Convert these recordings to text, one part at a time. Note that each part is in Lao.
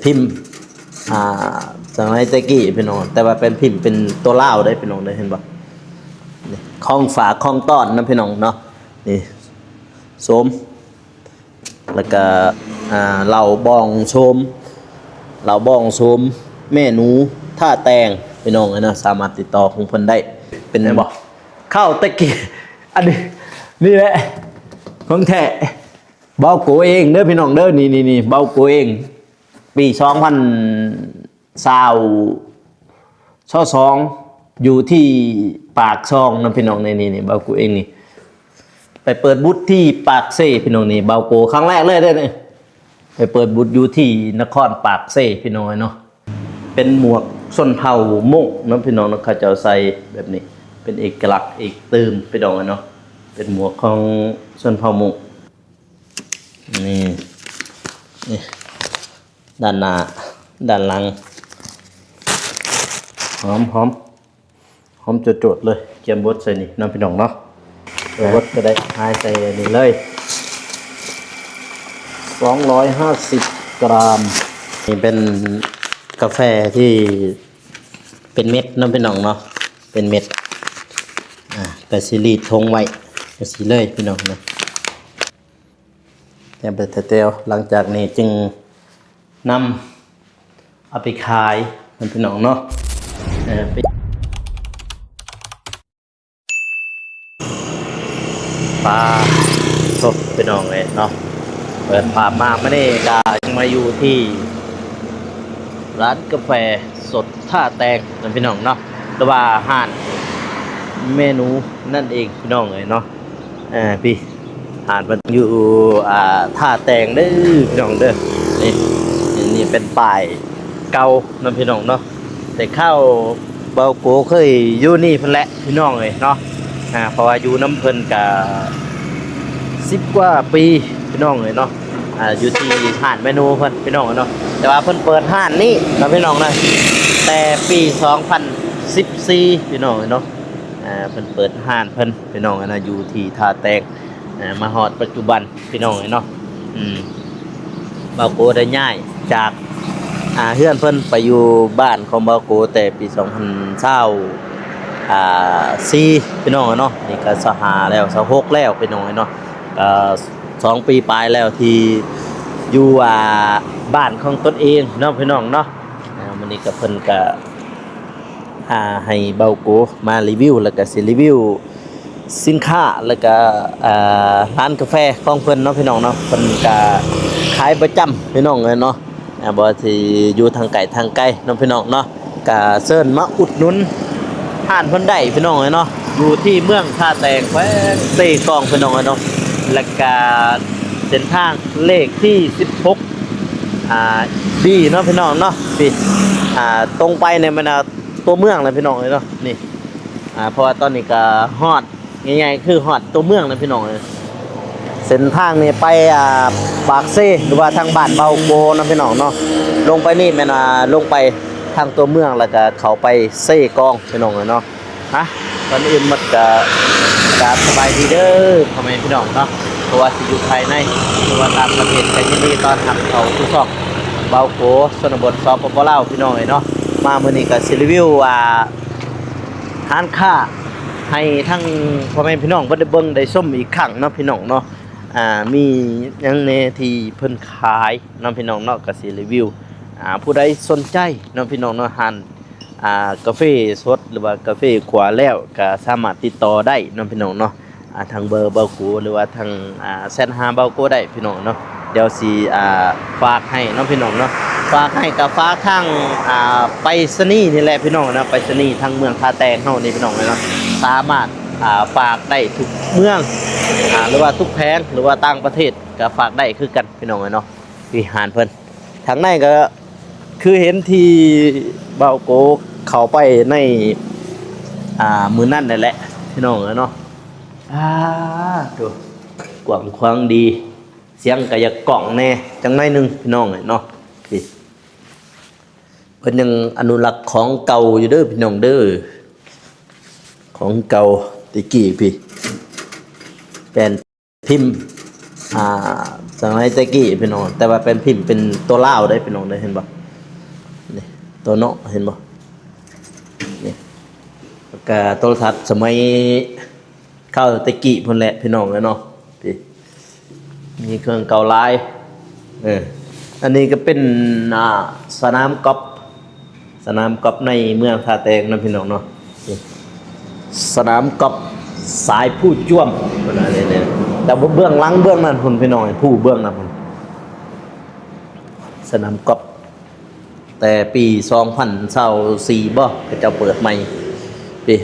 ພິມ ອ່າ ສະໄໝແຕ່ກີ້ພີ່ນ້ອງ, ແຕ່ວ່າເປັນພິມເປັນຕົວລາວເດ້ພີ່ນ້ອງເດ້ ເຫັນບໍ່? ນີ້ ຂອງຝາກຂອງຕ້ອນນະພີ່ນ້ອງເນາະ. ນີ້ ໂສມ ແລ້ວກະ ອ່າ ເຫຼົ້າບອງໂສມ ເຫຼົ້າບອງໂສມ ເມນູທ່າແຕ່ງ ພີ່ນ້ອງເອີຍເນາະ, ສາມາດຕິດຕໍ່ຂອງເພິ່ນໄດ້. ເປັນ ແມ່ນບໍ່? ເຂົ້າແຕ່ກີ້ ອັນນີ້ ນີ້ແຫຼະ ຂອງແທ້ ເບົາໂກເອງເດີພີ່ນ້ອງເດີ. ນີ້ໆໆ ເບົາໂກເອງ ປີສອງພັນຊາວ ຊາວສອງ ຢູ່ທີ່ປາກຊ່ອງນະພີ່ນ້ອງ. ນີ້ໆໆ ເບົາໂກເອງນີ້ ໄປເປີດບຸດທີ່ປາກເຊພີ່ນ້ອງ. ນີ້ເບົາໂກຄັ້ງແລກເລີຍເດ້ນີ້ ໄປເປີດບຸດຢູ່ທີ່ນະຄອນປາກເຊພີ່ນ້ອງເອີຍເນາະ. ເປັນໝວກຊົນເຜົ່າມົ້ງເນາະພີ່ນ້ອງເນາະ, ເຂົາເຈົ້າໃສ່ແບບນີ້ ເປັນເອກະລັກເອກຕື່ມພີ່ນ້ອງເອີຍເນາະ. ເປັນໝວກຂອງຊົນເຜົ່າມົ້ງ. ນີ້ ນີ້ ດ້ານໜ້າ ດ້ານຫຼັງ ຫອມ ຫອມ ຫອມໂຈດໆເລີຍ. ກຽມບົດໃສ່ນີ້ເນາະພີ່ນ້ອງເນາະ. ເອີ ບົດກໍໄດ້ ຫາຍໃສ່ນີ້ເລີຍ ສອງຮ້ອຍຫ້າສິບກຣາມ. ນີ້ເປັນກາແຟທີ່ເປັນເມັດເນາະພີ່ນ້ອງເນາະ, ເປັນເມັດ. ອ່າ ກໍຊິລີດຖົງໄວ້ ກໍຊິເລີຍພີ່ນ້ອງເນາະ. ແຕ່ງໄປແຕ່ແຕ່ວ ຫຼັງຈາກນີ້ຈຶ່ງນຳເອົາໄປຂາຍນະພີ່ນ້ອງເນາະ. ເອີ ໄປ ປາສົດພີ່ນ້ອງເອີຍເນາະ. ເປີດພາບມາມື້ນີ້ກໍຍັງມາຢູ່ທີ່ຮ້ານກາແຟສົດທ່າແຕງນະພີ່ນ້ອງເນາະ ຫຼືວ່າຮ້ານເມນູນັ້ນເອງພີ່ນ້ອງເອີຍເນາະ. ເອີ ພີ່ ຮ້ານເພິ່ນຢູ່ ອ່າ ທ່າແຕງເດີພີ່ນ້ອງເດີ. ນີ້ ນີ້ເປັນປ້າຍເກົ່ານະພີ່ນ້ອງເນາະ, ແຕ່ຄາວເບົາໂກເຄີຍຢູ່ນີ້ພຸ້ນແຫຼະພີ່ນ້ອງເອີຍເນາະ. ອ່າ ເພາະວ່າຢູ່ນຳເພິ່ນກະສິບກວ່າປີພີ່ນ້ອງເອີຍເນາະ. ອ່າ ຢູ່ທີ່ຮ້ານເມນູເພິ່ນພີ່ນ້ອງເອີຍເນາະ, ແຕ່ວ່າເພິ່ນເປີດຮ້ານນີ້ນະພີ່ນ້ອງເນາະ ແຕ່ປີສອງພັນສິບສີ່ພີ່ນ້ອງເອີຍເນາະ. ອ່າ ເພິ່ນເປີດຮ້ານເພິ່ນພີ່ນ້ອງເອີຍເນາະ ຢູ່ທີ່ທ່າແຕງ. ອ່າ ມາຮອດປັດຈຸບັນພີ່ນ້ອງເອີຍເນາະ. ອືມ ເບົາໂກໄດ້ຍ້າຍຈາກ ອ່າ ເຮືອນເພິ່ນໄປຢູ່ບ້ານຂອງເບົາໂກແຕ່ປີສອງພັນຊາວ ອ່າ ສີ່ພີ່ນ້ອງເອີຍເນາະ. ນີ້ກໍຊາວຫ້າແລ້ວ ຊາວຫົກແລ້ວພີ່ນ້ອງເອີຍເນາະ. ກໍສອງປີປາຍແລ້ວທີ່ຢູ່ ອ່າ ບ້ານຂອງຕົນເອງເນາະພີ່ນ້ອງເນາະ. ອ່າ ມື້ນີ້ກໍເພິ່ນກໍ ອ່າ ໃຫ້ເບົາໂກມາຣີວິວ ແລ້ວກໍຊິຣີວິວສິນຄ້າ ແລ້ວກໍ ອ່າ ຮ້ານກາແຟຂອງເພິ່ນເນາະພີ່ນ້ອງເນາະ. ເພິ່ນກໍຂາຍປະຈຳພີ່ນ້ອງເອີຍເນາະ, ອ່າ ບໍ່ວ່າຊິຢູ່ທາງໄກທາງໄກເນາະພີ່ນ້ອງເນາະ, ກໍເຊີນມາອຸດໜູນຮ້ານເພິ່ນໄດ້ພີ່ນ້ອງເອີຍເນາະ. ຢູ່ທີ່ເມືອງທ່າແຕງ ແຂວງເຊກອງພີ່ນ້ອງເອີຍເນາະ. ແລ້ວກໍເສັ້ນທາງເລກທີສິບຫົກ ອ່າ ບີເນາະພີ່ນ້ອງເນາະ. ນີ້ ອ່າ ຕົງໄປນີ້ແມ່ນ ຕົວເມືອງແຫຼະພີ່ນ້ອງເອີຍເນາະ. ນີ້ ອ່າ ເພາະວ່າຕອນນີ້ກໍຮອດ ງ່າຍໆຄືຮອດຕົວເມືອງແລ້ວພີ່ນ້ອງເອີຍ. ເສັ້ນທາງນີ້ໄປ ອ່າ ປາກເຊ ຫຼືວ່າທາງບ້ານເບົາໂກເນາະພີ່ນ້ອງເນາະ. ລົງໄປນີ້ແມ່ນວ່າລົງໄປທາງຕົວເມືອງ ແລ້ວກໍເຂົ້າໄປເຊກອງພີ່ນ້ອງເອີຍເນາະ. ຮະ ກ່ອນອື່ນໝົດກໍ ກາບສະບາຍດີເດີພໍ່ແມ່ພີ່ນ້ອງເນາະ, ບໍ່ວ່າຊິຢູ່ພາຍໃນ ຫຼືວ່າຕ່າງປະເທດ ກໍຍິນດີຕ້ອນຮັບເຂົ້າສູ່ຊ່ອງເບົາໂກຊົນນະບົດ ສປປ ລາວ ພີ່ນ້ອງເອີຍເນາະ. ມາມື້ນີ້ກໍຊິຣີວິວ ອ່າ ຮ້ານຄ້າໃຫ້ທັງພໍ່ແມ່ພີ່ນ້ອງເພິ່ນໄດ້ເບິ່ງໄດ້ຊົມອີກຄັ້ງເນາະພີ່ນ້ອງເນາະ. ອ່າ ມີຫຍັງແດ່ທີ່ເພິ່ນຂາຍເນາະພີ່ນ້ອງເນາະ, ກໍຊິຣີວິວ ອ່າ ຜູ້ໃດສົນໃຈເນາະພີ່ນ້ອງເນາະ, ຮ້ານ ອ່າ ກາເຟສົດ ຫຼືວ່າກາເຟຂົ້ວແລ້ວ ກໍສາມາດຕິດຕໍ່ໄດ້ເນາະພີ່ນ້ອງເນາະ. ອ່າ ທາງເບີເບົາໂກ ຫຼືວ່າທາງ ອ່າ ແຊັດຫາເບົາໂກໄດ້ພີ່ນ້ອງເນາະ. ດຽວຊິ ອ່າ ຝາກໃຫ້ເນາະພີ່ນ້ອງເນາະ, ຝາກໃຫ້ກໍຝາກທາງ ອ່າ ໄປສະນີນີ້ແຫຼະພີ່ນ້ອງເນາະ, ໄປສະນີທາງເມືອງທ່າແຕງເຮົານີ້ພີ່ນ້ອງເນາະ, ສາມາດ ອ່າ ຝາກໄດ້ທຸກເມືອງ ອ່າ ຫຼືວ່າທຸກແຂວງ ຫຼືວ່າຕ່າງປະເທດ ກໍຝາກໄດ້ຄືກັນພີ່ນ້ອງເນາະ. ວິຫານເພິ່ນ ທາງໃນກໍຄືເຫັນທີ່ເບົາໂກເຂົ້າໄປໃນ ອ່າ ມື້ນັ້ນນັ້ນແຫຼະພີ່ນ້ອງເອີຍເນາະ. ອ່າ ໂຕ ກວ້າງຂວາງດີ, ສຽງກໍຢາກກ້ອງແດ່ຈັກໜ້ອຍໜຶ່ງພີ່ນ້ອງເອີຍເນາະ. ນີ້ ເພິ່ນຍັງອະນຸລັກຂອງເກົ່າຢູ່ເດີພີ່ນ້ອງເດີ, ຂອງເກົ່າແຕ່ກີ້ພີ້ ແປ້ນ ພິມ ອ່າ ສະໄໝແຕ່ກີ້ພີ່ນ້ອງ ແຕ່ວ່າແປ້ນພິມເປັນຕົວລາວເດ້ພີ່ນ້ອງເດ້ ເຫັນບໍ່? ນີ້ ຕົວເນາະ ເຫັນບໍ່? ນີ້ ແລ້ວກະໂທລະທັດສະໄໝຄາວແຕ່ກີ້ພຸ້ນແຫຼະພີ່ນ້ອງເອີຍເນາະ. ນີ້ ມີເຄື່ອງເກົ່າຫຼາຍ. ເອີ ອັນນີ້ກໍເປັນ ອ່າ ສະໜາມກອບ ສະໜາມກອບໃນເມືອງທ່າແຕງນະພີ່ນ້ອງເນາະ. ນີ້ ສະໜາມກອບສາຍພູຈວມ ເພິ່ນວ່ານີ້ ແຕ່ວ່າເບື້ອງຫຼັງເບື້ອງນັ້ນພຸ້ນພີ່ນ້ອງ ພູເບື້ອງນັ້ນພຸ້ນ ສະໜາມກອບ ແຕ່ປີສອງພັນຊາວສີ່ບໍ ເຂົາເຈົ້າເປີດໃໝ່. ນີ້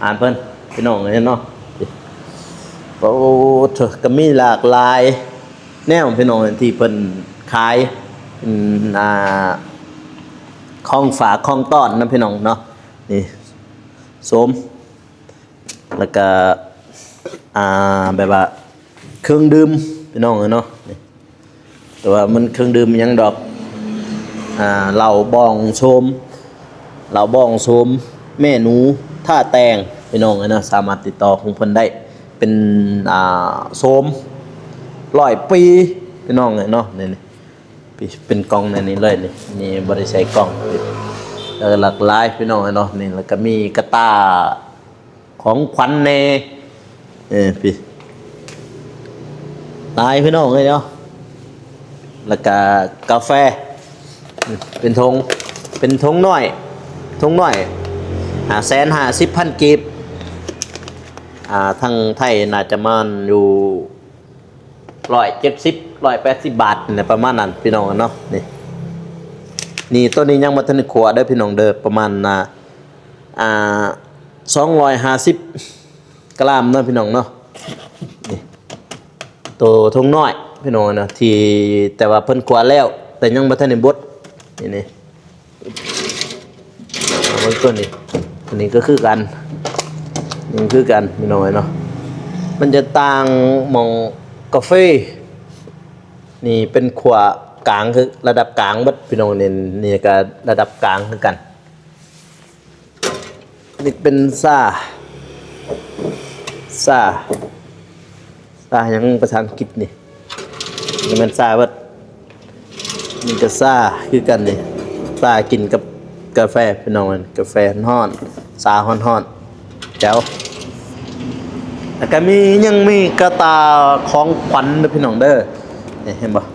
ອ່ານເພິ່ນພີ່ນ້ອງເອີຍເນາະ. ນີ້ ໂອ້ ໂທ້ ກໍມີຫຼາກຫຼາຍແນວພີ່ນ້ອງ ທີ່ເພິ່ນຂາຍ ເປັນ ອ່າ ຂອງຝາກຂອງຕ້ອນນະພີ່ນ້ອງເນາະ. ນີ້ ໂສມ ແລ້ວກະ ອ່າ ແບບວ່າເຄື່ອງດື່ມພີ່ນ້ອງເອີຍເນາະ. ນີ້ ແຕ່ວ່າມັນເຄື່ອງດື່ມຫຍັງດອກ ອ່າ ເຫຼົ້າບອງໂຊມ ເຫຼົ້າບອງໂຊມ ແມ່ໜູ ທ່າແຕງ ພີ່ນ້ອງເອີຍເນາະ. ສາມາດຕິດຕໍ່ຂອງເພິ່ນໄດ້ ເປັນ ອ່າ ໂຊມຮ້ອຍປີ ພີ່ນ້ອງເອີຍເນາະ. ນີ້ ນີ້ ເປັນກ່ອງໃນນີ້ເລີຍ ນີ້ ນີ້ບໍ່ໄດ້ໃສ່ກ່ອງ. ແລ້ວກໍຫຼາກຫຼາຍພີ່ນ້ອງເອີຍເນາະ. ນີ້ ແລ້ວກໍມີກະຕ່າ ຂອງຂວັນແດ່ ເອີ ພີ່ ຫຼາຍພີ່ນ້ອງເອີຍເນາະ. ແລ້ວກະກາແຟ ເປັນຖົງ ເປັນຖົງນ້ອຍ ຖົງນ້ອຍ ຫ້າແສນຫ້າສິບພັນກີບ. ອ່າ ທາງໄທໜ້າຈະປະມານຢູ່ຮ້ອຍເຈັດສິບ ຮ້ອຍແປດສິບບາດນີ້ແຫຼະ ປະມານນັ້ນພີ່ນ້ອງເນາະ. ນີ້ ນີ້ ໂຕນີ້ຍັງບໍ່ທັນໄດ້ຂົ້ວເດີພີ່ນ້ອງເດີ ປະມານ ອ່າ ອ່າ ສອງຮ້ອຍຫ້າສິບກຣາມເນາະພີ່ນ້ອງເນາະ. ນີ້ ໂຕຖົງນ້ອຍພີ່ນ້ອງເນາະ ທີ່ ແຕ່ວ່າເພິ່ນຂົ້ວແລ້ວ ແຕ່ຍັງບໍ່ທັນໄດ້ບົດ. ນີ້ ນີ້ ເອົາເບິ່ງໂຕນີ້ ໂຕນີ້ກໍຄືກັນ ນີ້ຄືກັນພີ່ນ້ອງເນາະ. ມັນຈະຕ່າງໝ່ອງກາເຟ ນີ້ເປັນຂົ້ວກາງ ຄືລະດັບກາງເບິດພີ່ນ້ອງ. ນີ້ ນີ້ກໍລະດັບກາງຄືກັນ. ນີ້ເປັນຊາ ຊາ ຊາຫຍັງພາສາອັງກິດນີ້? ນີ້ແມ່ນຊາເບິດ. ນີ້ກໍຊາຄືກັນນີ້ ຊາກິນກັບກາແຟພີ່ນ້ອງ ກາແຟຮ້ອນໆ ຊາຮ້ອນໆ ແຈ່ວ. ແລ້ວກໍມີ ຍັງມີກະຕ່າຂອງຂວັນເດີພີ່ນ້ອງເດີ. ນີ້ເຫັນບໍ່?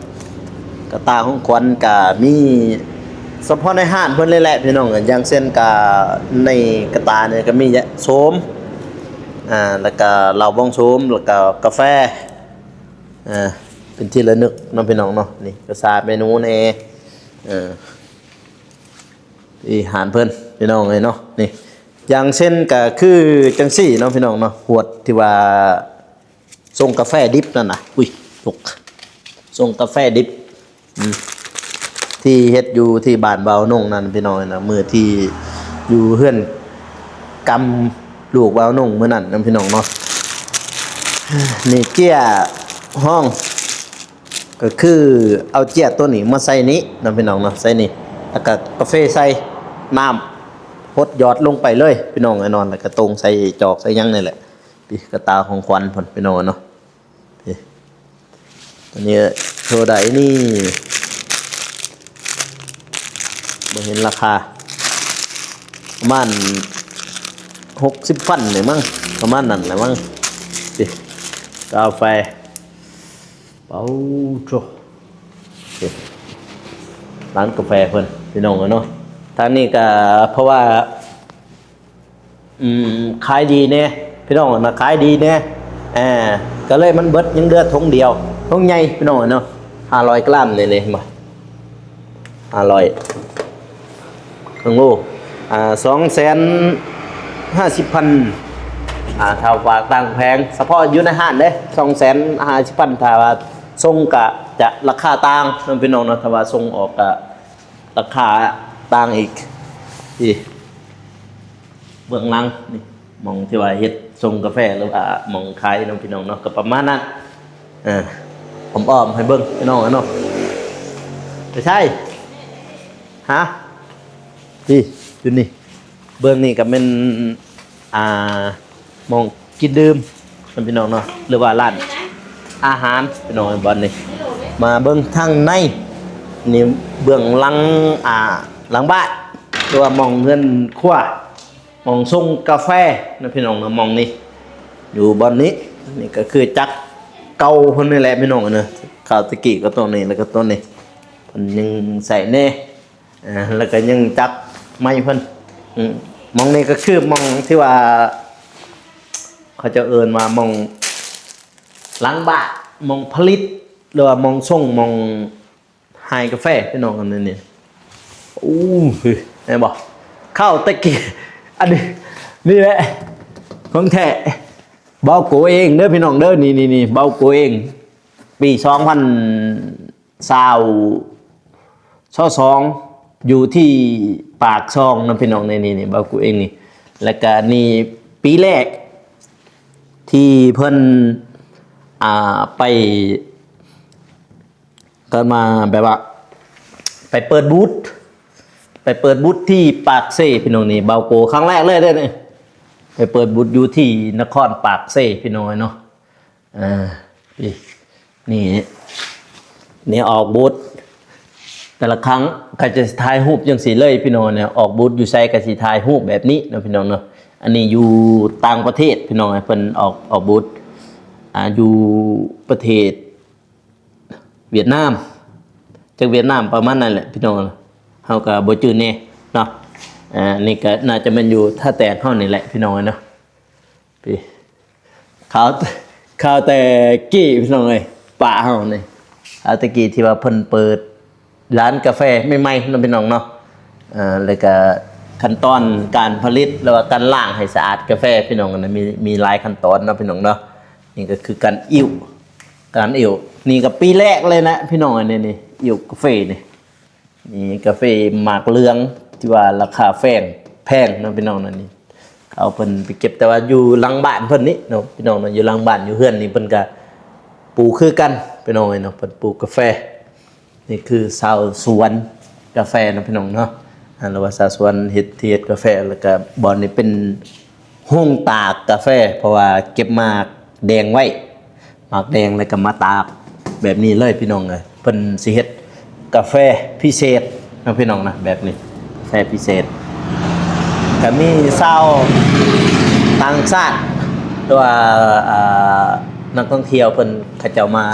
ກະຕ່າຂອງຂວັນກະມີສະເພາະໃນຮ້ານເພິ່ນເລີຍແຫຼະພີ່ນ້ອງ. ຢ່າງເຊັ່ນກະໃນກະຕ່ານີ້ກະມີໂສມ ອ່າ ແລ້ວກະເຫຼົ້າບອງໂສມ ແລ້ວກະກາແຟ ອ່າ ເປັນທີ່ລະນຶກເນາະພີ່ນ້ອງເນາະ. ນີ້ກະຊາເມນູແດ່ ເອີ ທີ່ຮ້ານເພິ່ນພີ່ນ້ອງເອີຍເນາະ. ນີ້ ຢ່າງເຊັ່ນກະຄືຈັ່ງຊີ້ເນາະພີ່ນ້ອງເນາະ ຂວດທີ່ວ່າ ຊົງກາແຟດິບນັ້ນນະ ອຸ້ຍ ຕົກ ຊົງກາແຟດິບ ອືມ ທີ່ເຮັດຢູ່ທີ່ບ້ານບ່າວນົງນັ້ນພີ່ນ້ອງເອີຍນະ ມື້ທີ່ຢູ່ເຮືອນກຳລູກບ່າວນົງມື້ນັ້ນນະພີ່ນ້ອງເນາະ. ນີ້ເຈ້ຍຮອງ ກໍຄືເອົາເຈ້ຍໂຕນີ້ມາໃສ່ນີ້ນະພີ່ນ້ອງເນາະ ໃສ່ນີ້ ແລ້ວກໍກາເຟໃສ່ ນ້ຳຫົດຫຍອດລົງໄປເລີຍພີ່ນ້ອງເອີຍເນາະ ແລ້ວກໍຕົງໃສ່ຈອກໃສ່ຫຍັງນີ້ແຫຼະ. ນີ້ກະຕ່າຂອງຂວັນເພິ່ນພີ່ນ້ອງເນາະ. ນີ້ ອັນນີ້ເທົ່າໃດນີ້? ບໍ່ເຫັນລາຄາ ປະມານຫົກສິບພັນນີ້ມັ້ງ ປະມານນັ້ນແຫຼະມັ້ງ. ນີ້ກາແຟ ເປົາໂທ ນີ້ຮ້ານກາແຟເພິ່ນພີ່ນ້ອງເອີຍເນາະ. ທາງນີ້ກະເພາະວ່າ ອືມ ຂາຍດີແດ່ພີ່ນ້ອງນະ ຂາຍດີແດ່ ເອີ ກໍເລີຍມັນເບິດ ຍັງເຫຼືອຖົງດຽວ ຖົງໃຫຍ່ພີ່ນ້ອງເນາະ ຫ້າຮ້ອຍກຣາມນີ້ ນີ້ເຫັນບໍ່ ຫ້າຮ້ອຍ ເຄິ່ງໂລ ອ່າ ສອງແສນຫ້າສິບພັນ ອ່າ ຖ້າວ່າຕ່າງແຜງ ສະເພາະຢູ່ໃນຮ້ານເດ້ ສອງແສນຫ້າສິບພັນ ຖ້າວ່າສົ່ງກະຈະລາຄາຕ່າງເນາະພີ່ນ້ອງເນາະ ຖ້າວ່າສົ່ງອອກກະລາຄາຕ່າງອີກ ທີ່ ເບື້ອງຫຼັງນີ້ ໝ່ອງທີ່ວ່າເຮັດຊົງກາແຟ ຫຼືວ່າໝ່ອງຂາຍເນາະພີ່ນ້ອງເນາະ ກໍປະມານນັ້ນ. ເອີ ອ້ອມໆໃຫ້ເບິ່ງພີ່ນ້ອງເນາະ. ໄປໃສ? ຮະ? ນີ້ ຢູ່ນີ້ ເບື້ອງນີ້ກໍແມ່ນ ອ່າ ໝ່ອງກິນດື່ມນະພີ່ນ້ອງເນາະ ຫຼືວ່າຮ້ານອາຫານພີ່ນ້ອງ ບ່ອນນີ້ ມາເບິ່ງທາງໃນ ນີ້ເບື້ອງຫຼັງ ອ່າ ຫຼັງບ້ານ ຫຼືວ່າໝ່ອງເຮືອນຄົວ ໝ່ອງຊົງກາແຟນະພີ່ນ້ອງເນາະ. ໝ່ອງນີ້ຢູ່ບ່ອນນີ້ ນີ້ກໍຄືຈັກເກົ່າເພິ່ນນີ້ແຫຼະພີ່ນ້ອງເນາະ. ຄາວແຕ່ກີ້ກໍຕົວນີ້ ແລ້ວກໍຕົວນີ້ ເພິ່ນຍັງໃຊ້ແດ່ ອ່າ ແລ້ວກໍຍັງຈັກໄມ້ເພິ່ນ. ອືມ ໝ່ອງນີ້ກໍຄືໝ່ອງທີ່ວ່າ ເຂົາເຈົ້າເອີ້ນວ່າໝ່ອງຫຼັງບ້ານ ໝ່ອງຜະລິດ ຫຼືວ່າໝ່ອງຊົງ ໝ່ອງ ຮ້ານກາແຟພີ່ນ້ອງ ອັນນີ້ນີ້. ໂອ້ ເຫັນບໍ່ ຄາວແຕ່ກີ້ ອັນນີ້ ນີ້ແຫຼະຂອງແທ້ ເບົາໂກເອງເດີພີ່ນ້ອງເດີ. ນີ້ໆໆ ເບົາໂກເອງ ປີສອງພັນຊາວ ຊາວສອງ ຢູ່ທີ່ປາກຊ່ອງນະພີ່ນ້ອງ. ນີ້ໆໆ ເບົາໂກເອງນີ້ ແລ້ວກະນີ້ປີແລກທີ່ເພິ່ນ ອ່າ ໄປ ເກີດມາແບບວ່າໄປເປີດບູດ ໄປເປີດບູດທີ່ປາກເຊພີ່ນ້ອງ. ນີ້ເບົາໂກຄັ້ງແລກເລີຍເດ້ນີ້ ໄປເປີດບູດຢູ່ທີ່ນະຄອນປາກເຊພີ່ນ້ອງເນາະ. ເອີ ນີ້ ນີ້ອອກບູດ ແຕ່ລະຄັ້ງກໍຈະຖ່າຍຮູບຈັ່ງຊີ້ເລີຍພີ່ນ້ອງເນາະ. ອອກບູດຢູ່ໃສກໍຊິຖ່າຍຮູບແບບນີ້ເນາະພີ່ນ້ອງເນາະ. ອັນນີ້ຢູ່ຕ່າງປະເທດພີ່ນ້ອງ ເພິ່ນອອກ ອອກບູດ ອ່າ ຢູ່ປະເທດ ຫວຽດນາມ ຈາກຫວຽດນາມປະມານນັ້ນແຫຼະພີ່ນ້ອງ ເຮົາກໍບໍ່ຈື່ແນ່ເນາະ. ອ່າ ນີ້ກໍໜ້າຈະແມ່ນຢູ່ທ່າແຕກເຮົານີ້ແຫຼະພີ່ນ້ອງເນາະ. ປີ ຄາວ ຄາວແຕ່ກີ້ພີ່ນ້ອງເອີຍ ປ້າເຮົານີ້ ຄາວແຕ່ກີ້ທີ່ວ່າເພິ່ນເປີດຮ້ານກາແຟໃໝ່ໆເນາະພີ່ນ້ອງເນາະ. ເອີ ແລ້ວກໍຂັ້ນຕອນການຜະລິດ ຫຼືວ່າການລ້າງໃຫ້ສະອາດກາແຟພີ່ນ້ອງນະ ມີ ມີຫຼາຍຂັ້ນຕອນເນາະພີ່ນ້ອງເນາະ. ນີ້ກໍຄືການອິ້ວ ການອິ້ວ ນີ້ກໍປີແລກເລີຍນະພີ່ນ້ອງ. ອັນນີ້ນີ້ ອິ້ວກາເຟນີ້ ນີ້ກາເຟໝາກເຫຼືອງ ທີ່ວ່າລາຄາແພງ ແພງເນາະພີ່ນ້ອງນະ. ນີ້ເຂົາເພິ່ນໄປເກັບ ແຕ່ວ່າຢູ່ຫຼັງບ້ານເພິ່ນນີ້ເນາະພີ່ນ້ອງເນາະ ຢູ່ຫຼັງບ້ານ ຢູ່ເຮືອນນີ້ເພິ່ນກໍປູກຄືກັນພີ່ນ້ອງເອີຍເນາະ ເພິ່ນປູກກາແຟ. ນີ້ຄືຊາວສວນກາແຟເນາະພີ່ນ້ອງເນາະ ອ່າ ຫຼືວ່າຊາວສວນເຮັດ ທີ່ເຮັດກາແຟ. ແລ້ວກໍບ່ອນນີ້ເປັນໂຮງຕາກກາແຟ ເພາະວ່າເກັບໝາກແດງໄວ້ ໝາກແດງ ແລ້ວກໍມາຕາກແບບນີ້ເລີຍພີ່ນ້ອງເອີຍ. ເພິ່ນຊິເຮັດກາແຟພິເສດເນາະພີ່ນ້ອງນະ ແບບນີ້ ກາແຟພິເສດ. ກໍມີຊາວຕ່າງຊາດ ຫຼືວ່າ ອ່າ ນັກທ່ອງທ່ຽວເພິ່ນ ເຂົາເຈົ້າມາ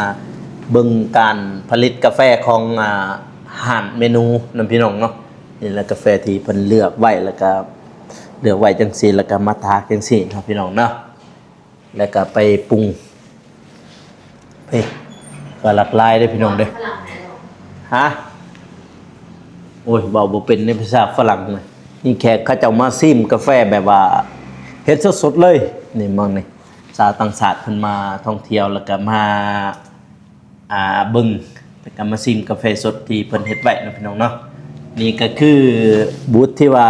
ເບິ່ງການຜະລິດກາແຟຂອງ ອ່າ ຮ້ານເມນູນຳພີ່ນ້ອງເນາະ. ນີ້ແຫຼະກາແຟທີ່ເພິ່ນເລືອກໄວ້ ແລ້ວກໍເລືອກໄວ້ຈັ່ງຊີ້ ແລ້ວກໍມາຕາກຈັ່ງຊີ້ເນາະພີ່ນ້ອງເນາະ ແລ້ວກໍໄປປຸງ. ເອີ ກໍຫຼາກຫຼາຍເດ້ພີ່ນ້ອງເດ້. ຮະ ໂອ້ຍ ເວົ້າບໍ່ເປັນໃນພາສາຝຣັ່ງນະ. ນີ້ແຂກເຂົາເຈົ້າມາຊິມກາແຟແບບວ່າເຮັດສົດໆເລີຍ. ນີ້ໝ່ອງນີ້ ຊາວຕ່າງຊາດເພິ່ນມາທ່ອງທ່ຽວ ແລ້ວກໍມາ ອ່າ ເບິ່ງ ແລ້ວກໍມາຊິມກາແຟສົດທີ່ເພິ່ນເຮັດໄວ້ເນາະພີ່ນ້ອງເນາະ. ນີ້ກໍຄືບູດທີ່ວ່າ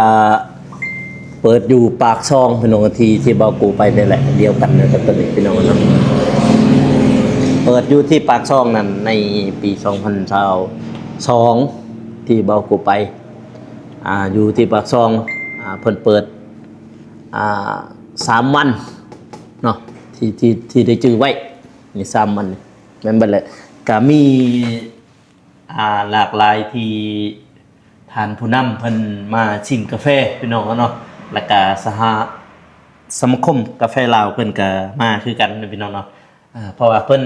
ເປີດຢູ່ປາກຊ່ອງພີ່ນ້ອງ ທີ່ ທີ່ເບົາໂກໄປນີ້ແຫຼະ ດຽວກັນກັບຕົວນີ້ພີ່ນ້ອງເນາະ. ເປີດຢູ່ທີ່ປາກຊ່ອງນັ້ນໃນປີສອງພັນຊາວສອງ ທີ່ເບົາໂກໄປ ອ່າ ຢູ່ທີ່ປາກຊ່ອງ ອ່າ ເພິ່ນເປີດ ອ່າ ສາມວັນເນາະ ທີ່ ທີ່ ທີ່ໄດ້ຈື່ໄວ້ ນີ້ສາມວັນນີ້ ແມ່ນເບິດແຫຼະ. ກະມີ ອ່າ ຫຼາກຫຼາຍທີ່ທ່ານຜູ້ນຳເພິ່ນມາຊິມກາແຟພີ່ນ້ອງເນາະ ແລ້ວກະສະຫະ ສະມາຄົມກາແຟລາວເພິ່ນກະມາຄືກັນເນາະພີ່ນ້ອງເນາະ. ອ່າ ເພາະວ່າເພິ່ນ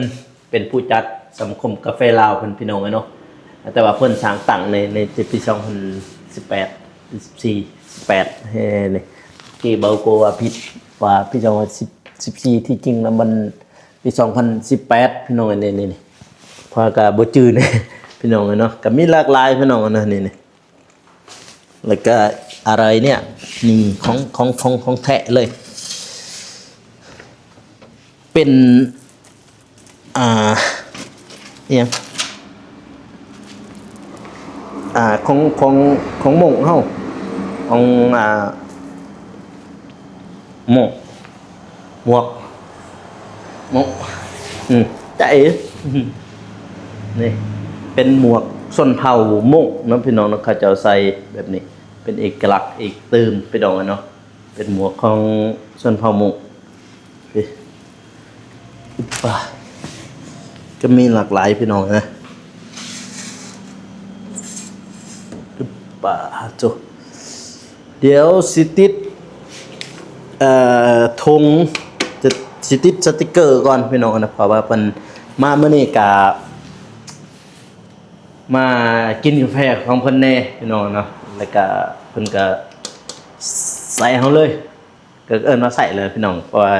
ເປັນຜູ້ຈັດສະມາຄົມກາແຟລາວເພິ່ນ ພີ່ນ້ອງເອີຍເນາະ. ແຕ່ວ່າເພິ່ນສ້າງຕັ້ງໃນ ໃນປີສອງພັນສິບແປດ ສິບສີ່ ສິບແປດ ເອີ ນີ້ ທີ່ເບົາໂກວ່າຜິດ ວ່າປີສອງພັນສິບສີ່ ທີ່ຈິງແລ້ວມັນ ປີສອງພັນສິບແປດ ພີ່ນ້ອງເອີຍ. ນີ້ ນີ້ ນີ້ ເພາະວ່າກໍບໍ່ຈື່ແນ່ພີ່ນ້ອງເອີຍເນາະ. ກໍມີຫຼາກຫຼາຍພີ່ນ້ອງເອີຍເນາະ ນີ້ ນີ້ ແລ້ວກໍອາໄລເນຍ ນີ້ ຂອງ ຂອງ ຂອງ ຂອງແທ້ເລີຍ ເປັນ ອ່າ ອີ່ຫຍັງ ອ່າ ຂອງ ຂອງ ຂອງມົ້ງເຮົາ ຂອງ ອ່າ ໝວກ ໝວກ ໝວກ ອືມ ຈາເອ ນີ້ເປັນໝວກຊົນເຜົ່າມົ້ງເນາະ ພີ່ນ້ອງເນາະ. ເຂົາເຈົ້າໃສ່ແບບນີ້ ເປັນເອກະລັກອີກຕື່ມ ພີ່ນ້ອງເນາະ. ເປັນໝວກຂອງຊົນເຜົ່າມົ້ງ ນີ້ ປາ ກໍມີຫຼາກຫຼາຍ ພີ່ນ້ອງເອີຍ. ປາໂທ້ ດຽວຊິຕິດ ເອີ່ ຖົງ ຈະ ຊິຕິດສະຕິກເກີກ່ອນພີ່ນ້ອງນະ ເພາະວ່າເພິ່ນມາມື້ນີ້ກະມາກິນກາແຟຂອງເພິ່ນແດ່ພີ່ນ້ອງເນາະ ແລ້ວກະເພິ່ນກະໃສ່ເຮົາເລີຍ ກໍເອີ້ນວ່າໃສ່ແຫຼະພີ່ນ້ອງ ເພາະວ່າ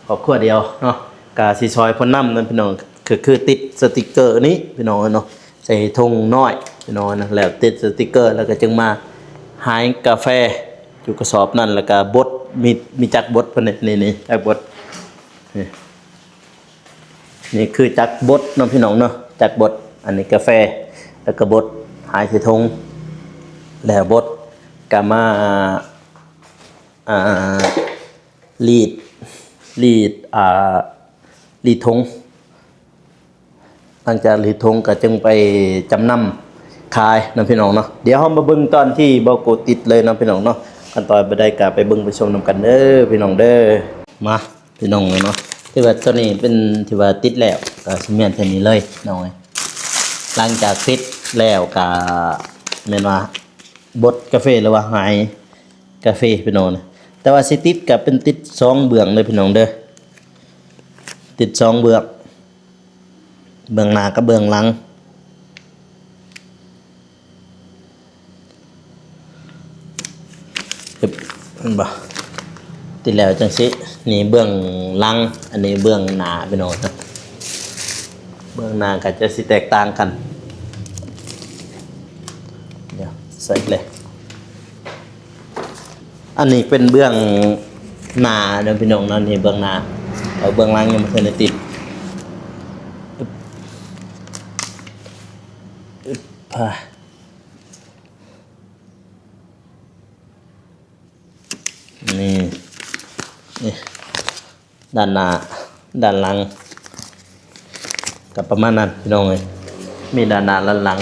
ຄອບຄົວດຽວເນາະ ກະຊິຊ່ອຍເພິ່ນນຳນະພີ່ນ້ອງ ກໍຄືຕິດສະຕິກເກີນີ້ພີ່ນ້ອງເນາະ ໃສ່ຖົງນ້ອຍພີ່ນ້ອງນະ ແລ້ວຕິດສະຕິກເກີ ແລ້ວກໍຈຶ່ງມາຫາຍກາແຟຢູ່ກະສອບນັ້ນ ແລ້ວກໍບົດ ມີ ມີຈັກບົດເພິ່ນນີ້ ນີ້ ນີ້ຈັກບົດ ນີ້ ນີ້ຄືຈັກບົດເນາະພີ່ນ້ອງເນາະ ຈັກບົດ ອັນນີ້ກາແຟ ແລ້ວກໍບົດ ຫາຍໃສ່ຖົງ ແລ້ວບົດ ກໍມາ ອ່າ ລີດ ລີດ ອ່າ ລີດຖົງ ຫຼັງຈາກລີດຖົງກໍຈຶ່ງໄປຈຳນຳຂາຍນຳພີ່ນ້ອງເນາະ ດຽວເຮົາມາເບິ່ງຕອນທີ່ເບົາໂກຕິດເລີຍເນາະພີ່ນ້ອງເນາະ ຂັ້ນຕອນແບບໃດກໍໄປເບິ່ງໄປຊົມນຳກັນເດີພີ່ນ້ອງເດີ ມາພີ່ນ້ອງເນາະ ຖືວ່າຕົວນີ້ເປັນ ຖືວ່າຕິດແລ້ວ ກໍຊິແມ່ນເທົ່ານີ້ເລີຍພີ່ນ້ອງເອີຍ ຫຼັງຈາກຕິດແລ້ວກໍແມ່ນວ່າ ບົດກາເຟ ຫຼືວ່າຫາຍກາເຟພີ່ນ້ອງນະ ແຕ່ວ່າຊິຕິດກໍເປັນຕິດສອງເບື້ອງເດີພີ່ນ້ອງເດີ ຕິດສອງເບື້ອງ ເບື້ອງໜ້າກັບເບື້ອງຫຼັງ ເຫັນບໍ່ ຕິດແລ້ວຈັ່ງຊີ້ ນີ້ເບື້ອງຫຼັງ ອັນນີ້ເບື້ອງໜ້າພີ່ນ້ອງນະ ເບື້ອງໜ້າກໍຈະຊິແຕກຕ່າງກັນ ດຽວໃສ່ເລີຍ ອັນນີ້ເປັນເບື້ອງໜ້າເນາະພີ່ນ້ອງເນາະ ນີ້ເບື້ອງໜ້າ ແຕ່ເບື້ອງຫຼັງຍັງບໍ່ທັນໄດ້ຕິດ ອຶບ ອຶບ ນີ້ ນີ້ ດ້ານໜ້າ ດ້ານຫຼັງ ກໍປະມານນັ້ນພີ່ນ້ອງເອີຍ ມີດ້ານໜ້າດ້ານຫຼັງ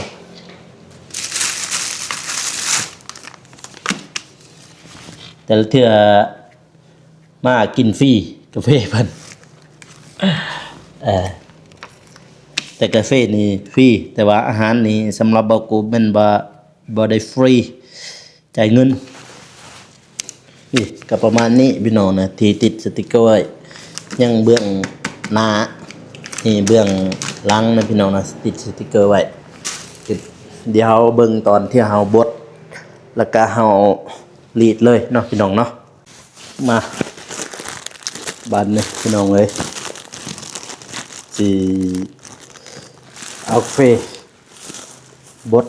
ແຕ່ລະເທື່ອມາກິນຟຣີກາເຟເພິ່ນ ເອີ ແຕ່ກາເຟນີ້ຟຣີ ແຕ່ວ່າອາຫານນີ້ສຳລັບເບົາໂກແມ່ນວ່າບໍ່ໄດ້ຟຣີ ຈ່າຍເງິນ ນີ້ກໍປະມານນີ້ພີ່ນ້ອງນະ ທີ່ຕິດສະຕິກເກີໄວ້ ຍັງເບື້ອງໜ້າ ນີ້ເບື້ອງຫຼັງນະພີ່ນ້ອງນະ ຕິດສະຕິກເກີໄວ້ ດຽວເຮົາເບິ່ງຕອນທີ່ເຮົາບົດ ແລ້ວກະເຮົາລີດເລີຍເນາະພີ່ນ້ອງເນາະ ມາ ບາດນີ້ພີ່ນ້ອງເອີຍ ຊິເອົາເຟ ບົດ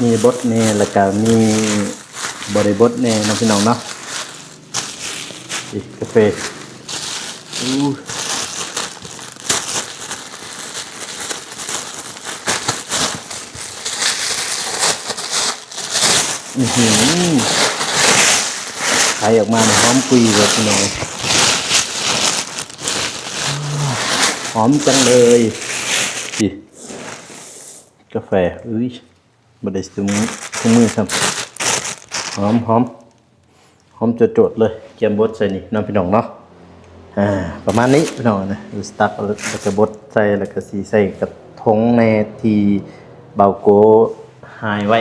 ມີບົດແດ່ ແລ້ວກະມີບໍ່ໄດ້ບົດແດ່ເນາະພີ່ນ້ອງເນາະ ນີ້ກາເຟ ອູ້ ອືຫື ໄຄອອກມານີ້ຫອມກຸຍເລີຍພີ່ນ້ອງ ຫອມຈັງເລີຍ ນີ້ ກາແຟ ອຸ້ຍ ບໍ່ໄດ້ຊຸມ ຊຸມມືຊ້ຳ ຫອມ ຫອມ ຫອມໂຈດໆເລີຍ ກຽມບົດໃສ່ນີ້ເນາະພີ່ນ້ອງເນາະ ອ່າ ປະມານນີ້ພີ່ນ້ອງນະ ຕັກແລ້ວກໍບົດໃສ່ ແລ້ວກໍຊິໃສ່ກະຖົງແດ່ທີ່ເບົາໂກຫາຍໄວ້.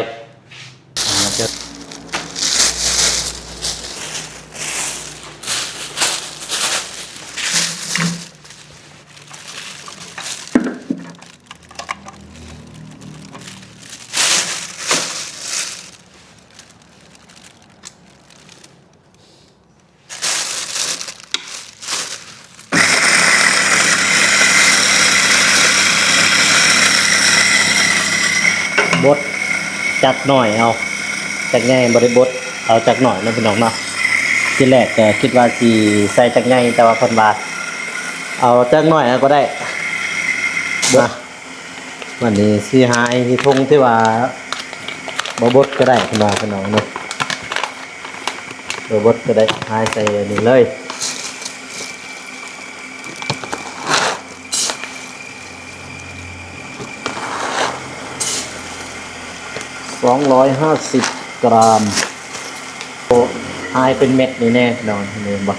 ບົດຈັກໜ້ອຍເອົາ ຈັກໃຫຍ່ບໍ່ໄດ້ບົດ ເອົາຈັກໜ້ອຍເນາະພີ່ນ້ອງເນາະ. ທີແລກກໍຄິດວ່າຊິໃສ່ຈັກໃຫຍ່ ແຕ່ວ່າເພິ່ນວ່າເອົາຈັກໜ້ອຍກໍໄດ້ ມາ. ບັດນີ້ຊິຫາຍທີ່ຖົງທີ່ວ່າບໍ່ບົດກໍໄດ້ ເພິ່ນວ່າ ພີ່ນ້ອງເນາະ ບໍ່ບົດກໍໄດ້ ຫາຍໃສ່ອັນນີ້ເລີຍ. ສອງຮ້ອຍຫ້າສິບກຣາມ ໂອ້ ຫາຍເປັນເມັດນີ້ແນ່ ພີ່ນ້ອງ ເຫັນບໍ່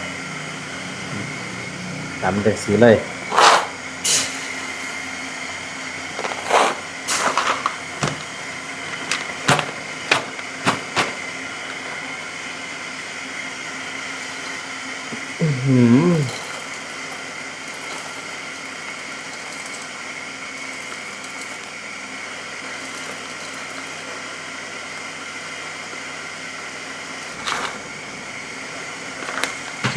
ຕຳຈັ່ງຊີ້ເລີຍ. ອືມ ໂອເຄ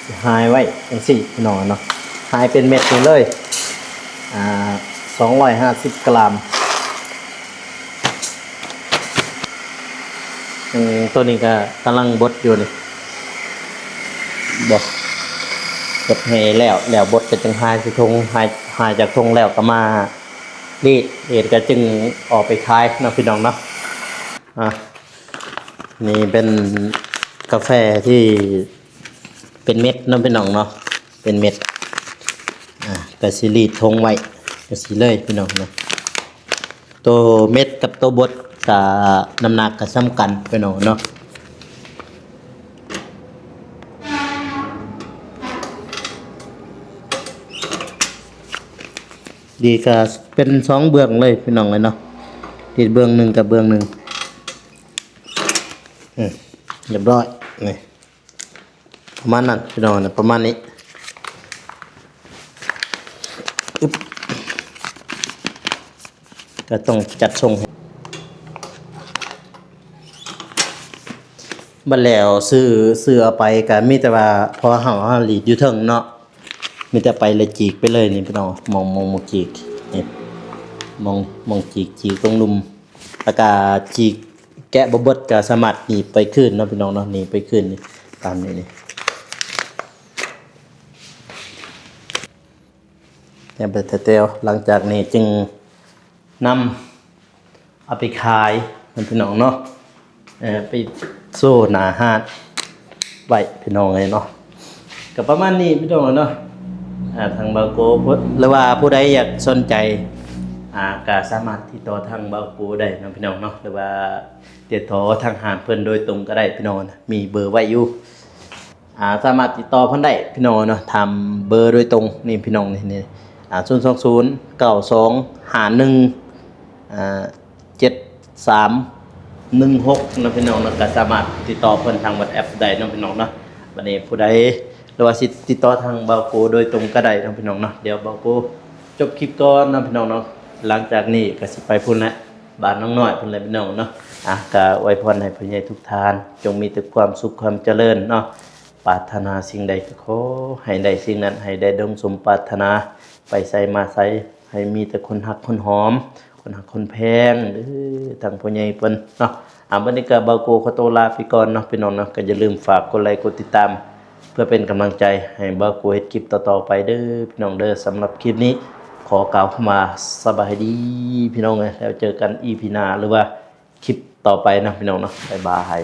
ຊິຫາຍໄວ້ຈັ່ງຊີ້ພີ່ນ້ອງເນາະ ຫາຍເປັນເມັດນີ້ເລີຍ ອ່າ ສອງຮ້ອຍຫ້າສິບກຣາມ. ອືມ ໂຕນີ້ກໍກຳລັງບົດຢູ່ນີ້ ບົດ ບົດໃຫ້ແລ້ວ ແລ້ວບົດກໍຈັ່ງຫາຍໃສ່ຖົງ ຫາຍ ຫາຍຈາກຖົງແລ້ວກໍມາລີດ ລີດກໍຈຶ່ງເອົາໄປຂາຍເນາະພີ່ນ້ອງເນາະ. ອ່າ ນີ້ເປັນກາແຟທີ່ ເປັນເມັດເນາະພີ່ນ້ອງເນາະ ເປັນເມັດ ອ່າ ກະຊິລີດຖົງໄວ້ ກະຊິເລີຍພີ່ນ້ອງເນາະ. ໂຕເມັດກັບໂຕບົດກະນ້ຳໜັກກະສ່ຳກັນພີ່ນ້ອງເນາະ. ດີກະເປັນສອງເບື້ອງເລີຍພີ່ນ້ອງເອີຍເນາະ ດີດເບື້ອງໜຶ່ງກັບເບື້ອງໜຶ່ງ. ອືມ ຮຽບຮ້ອຍ ນີ້ ປະມານນັ້ນພີ່ນ້ອງ ປະມານນີ້ ອຶບ ກໍຕ້ອງຈັດສົ່ງໃຫ້ ບັດແລ້ວຊື້ ຊື້ເອົາໄປກໍມີແຕ່ວ່າ ເພາະເຮົາ ເຮົາລີດຢູ່ເທິງເນາະ ມີແຕ່ໄປແລ້ວຈີກໄປເລີຍນີ້ພີ່ນ້ອງ ໝ່ອງ ໝ່ອງ ໝ່ອງຈີກ ນີ້ ໝ່ອງ ໝ່ອງຈີກ ຈີກຕົງລຸ່ມ ແລ້ວກະຈີກ ແກະບໍ່ເບິດກໍສາມາດໜີບໄປຄືນເນາະພີ່ນ້ອງເນາະ ໜີບໄປຄືນນີ້ ຕາມນີ້ນີ້ ແນບໄປແຕ່ແຕ່ວ ຫຼັງຈາກນີ້ຈຶ່ງນຳເອົາໄປຂາຍເນາະພີ່ນ້ອງເນາະ ເອີ ໄປໂຊໜ້າຮ້ານໄວ້ພີ່ນ້ອງເອີຍເນາະ. ກໍປະມານນີ້ພີ່ນ້ອງເນາະ ອ່າ ທາງບ່າວໂກ ຫຼືວ່າຜູ້ໃດຢາກສົນໃຈ ອ່າ ກໍສາມາດຕິດຕໍ່ທາງບ່າວໂກໄດ້ເນາະພີ່ນ້ອງເນາະ ຫຼືວ່າ ຕິດຕໍ່ທາງຮ້ານເພິ່ນໂດຍຕົງກໍໄດ້ພີ່ນ້ອງ ມີເບີໄວ້ຢູ່ ອ່າ ສາມາດຕິດຕໍ່ເພິ່ນໄດ້ພີ່ນ້ອງເນາະ ຖາມເບີໂດຍຕົງນີ້ພີ່ນ້ອງນີ້ ນີ້ ອ່າ ສູນສອງສູນ ເກົ້າສອງຫ້າໜຶ່ງ ອ່າ ເຈັດສາມໜຶ່ງຫົກເນາະພີ່ນ້ອງເນາະ ກໍສາມາດຕິດຕໍ່ເພິ່ນທາງວັອດແອັບໄດ້ເນາະພີ່ນ້ອງເນາະ. ບັດນີ້ຜູ້ໃດ ຫຼືວ່າຊິຕິດຕໍ່ທາງບ່າວໂກໂດຍຕົງກໍໄດ້ເນາະພີ່ນ້ອງເນາະ. ດຽວບ່າວໂກຈົບຄລິບກ່ອນເນາະພີ່ນ້ອງເນາະ ຫຼັງຈາກນີ້ກໍຊິໄປພຸ້ນແຫຼະ ບ້ານນ້ອງນ້ອຍພຸ້ນແຫຼະພີ່ນ້ອງເນາະ. ອ່ະ ກໍອວຍພອນໃຫ້ພໍ່ໃຫຍ່ທຸກທ່ານ ຈົ່ງມີແຕ່ຄວາມສຸກຄວາມຈະເລີນເນາະ ປາດຖະໜາສິ່ງໃດກໍຂໍໃຫ້ໄດ້ສິ່ງນັ້ນ ໃຫ້ໄດ້ດັ່ງສົມປາດຖະໜາ ໄປໃສມາໃສ ໃຫ້ມີແຕ່ຄົນຮັກຄົນຫອມ ຄົນຮັກຄົນແພງເດີ ທາງພໍ່ໃຫຍ່ເພິ່ນເນາະ. ອ່າ ບັດນີ້ກໍບ່າວໂກຂໍຕົວລາໄປກ່ອນເນາະພີ່ນ້ອງເນາະ ກໍຢ່າລືມຝາກກົດໄລກົດຕິດຕາມ ເພື່ອເປັນກຳລັງໃຈໃຫ້ບ່າວໂກເຮັດຄລິບຕໍ່ໆໄປເດີພີ່ນ້ອງເດີ. ສຳລັບຄລິບນີ້ຂໍກ່າວຄຳວ່າສະບາຍດີພີ່ນ້ອງເອີຍ ແລ້ວເຈີກັນອີພີໜ້າ ຫຼືວ່າຄລິບຕໍ່ໄປເນາະພີ່ນ້ອງເນາະ ບາຍບາຍ.